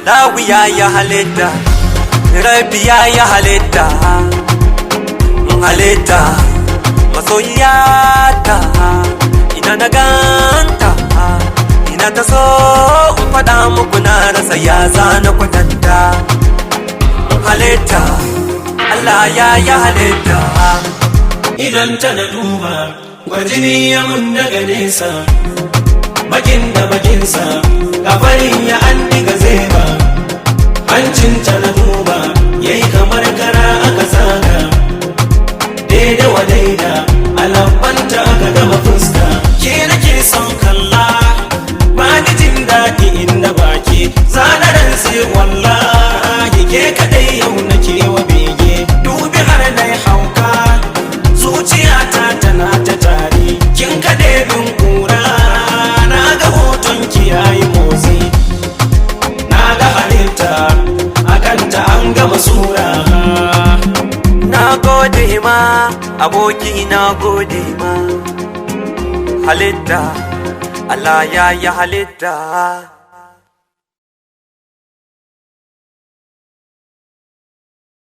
Lawiya ya halitta, Rabbi ya yi halitta, halitta, masoyiyata, ina na ganta, ina ta so in faɗa muku na rasa ya zana kwatanta. Halitta, Allah ya yi halitta. Idan ta na duba, gwajini ya mun daga nesa, bakin da bakinsa, kafarin ya an diga zeba, hancinta na duba, yayi kamar kara aka zaga, daida wa daida, alabanta aka gama fuska. Ke nake son kalla, ba ni jin daɗi inda baki, zanaran sai wallahi ke kaɗai yau nake wa bege, dubi har na hauka. Zuciyata tana ta tari, kin kaɗe bin kura, na ga hoton ki yayi motsi, na ga halitta akanta an gama sura. Na gode ma, aboki, na gode ma. Halitta, Allah ya yi halitta.